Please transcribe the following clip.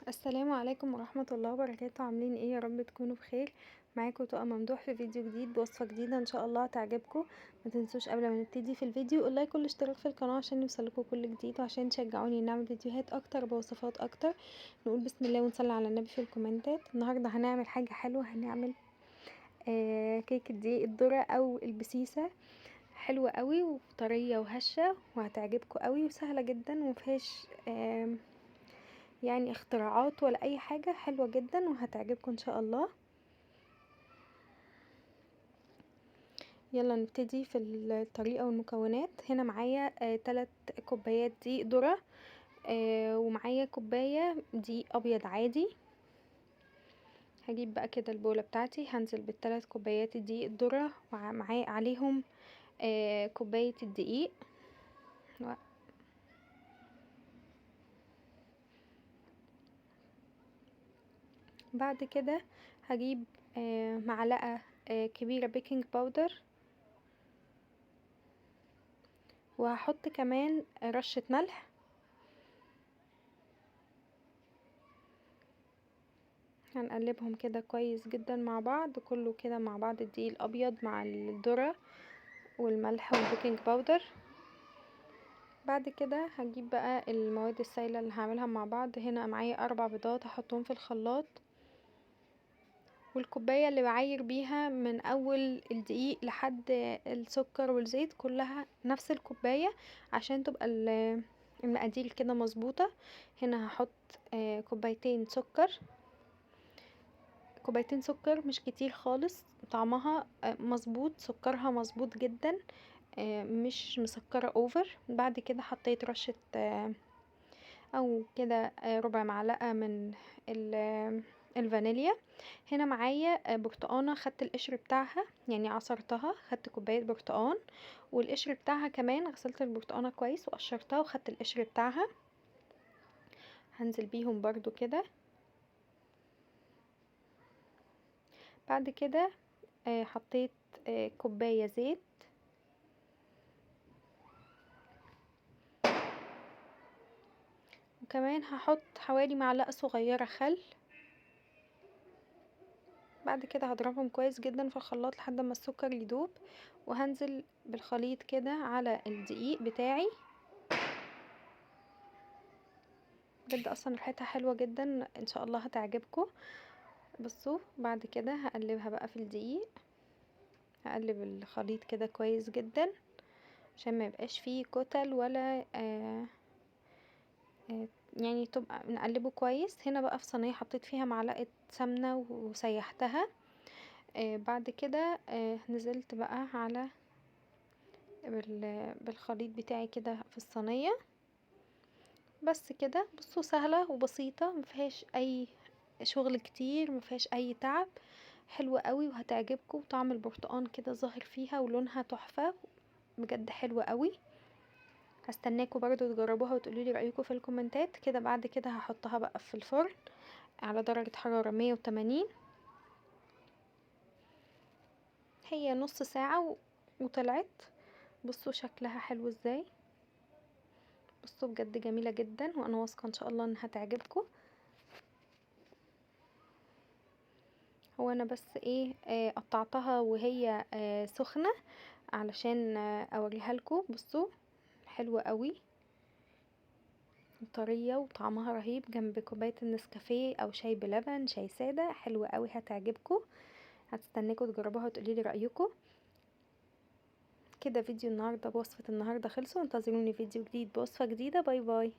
السلام عليكم ورحمة الله وبركاته. عاملين ايه؟ يا رب تكونوا بخير. معاكم طاقة ممدوح في فيديو جديد بوصفة جديدة ان شاء الله تعجبكم. ما تنسوش قبل ما نبتدي في الفيديو ال like والاشتراك في القناة عشان يوصلكم كل جديد، وعشان تشجعوني نعمل فيديوهات اكتر بوصفات اكتر. نقول بسم الله ونصلي على النبي في الكومنتات. النهاردة هنعمل حاجة حلوة، هنعمل كيكة دقيق الذرة او البسيسة، حلوة قوي وطرية وهشة وهتعجبكم قوي وسهلة جدا ومفيهاش يعني اختراعات ولا اي حاجة، حلوة جدا وهتعجبكم ان شاء الله. يلا نبتدي في الطريقة والمكونات. هنا معايا 3 كوبايات دقيق ذرة، ومعايا كوباية دقيق ابيض عادي. هجيب بقى كده البولة بتاعتي، هنزل بالثلاث كوبايات دقيق الذرة ومعايا عليهم كوباية الدقيق. بعد كده هجيب معلقة كبيرة baking powder، وهحط كمان رشة ملح. هنقلبهم كده كويس جدا مع بعض، كله كده مع بعض، الدقيق الابيض مع الذرة والملح وال baking powder. بعد كده هجيب بقى المواد السائلة اللي هعملها مع بعض. هنا معايا 4 بيضات هحطهم في الخلاط، والكوباية اللي بعاير بيها من اول الدقيق لحد السكر والزيت كلها نفس الكوباية عشان تبقى المقادير كده مظبوطة. هنا هحط كوبايتين سكر، كوبايتين سكر مش كتير خالص، طعمها مظبوط، سكرها مظبوط جدا، مش مسكرة over. بعد كده حطيت رشة او كده ربع معلقة من الفانيليا. هنا معايا برتقانة، خدت القشر بتاعها يعني عصرتها، خدت كوباية برتقان والقشر بتاعها كمان، غسلت البرتقانة كويس وقشرتها وخدت القشر بتاعها، هنزل بيهم برضو كده. بعد كده حطيت كوباية زيت، وكمان هحط حوالي معلقة صغيرة خل. بعد كده هضربهم كويس جدا في الخلاط لحد ما السكر يدوب، وهنزل بالخليط كده على الدقيق بتاعي. بجد اصلا ريحتها حلوة جدا، ان شاء الله هتعجبكم. بصوا بعد كده هقلبها بقى في الدقيق، هقلب الخليط كده كويس جدا عشان ما يبقاش فيه كتل ولا يعني تبقى نقلبه كويس. هنا بقى في صينية حطيت فيها معلقة سمنة وسيحتها. بعد كده نزلت بقى على بالخليط بتاعي كده في الصينية. بس كده. بصوا سهلة وبسيطة، مفيهاش اي شغل كتير، مفيهاش اي تعب، حلوة قوي وهتعجبكم. وطعم البرتقان كده ظاهر فيها ولونها تحفة، بجد حلوة قوي. هستناكم برضو تجربوها وتقولوا لي رايكم في الكومنتات كده. بعد كده هحطها بقى في الفرن على درجة حرارة 180، هي نص ساعة وطلعت. بصوا شكلها حلو ازاي، بصوا بجد جميلة جدا، وانا واثقة ان شاء الله انها تعجبكم. هو انا بس ايه قطعتها وهي سخنة علشان اوريها لكم. بصوا حلوة قوي، طرية وطعمها رهيب، جنب كوباية النسكافيه او شاي بلبن، شاي سادة، حلوة قوي هتعجبكم. هتستناكم تجربوها وتقولي لي رأيكم. كده فيديو النهاردة بوصفة النهاردة خلصوا، انتظروني فيديو جديد بوصفة جديدة. bye bye.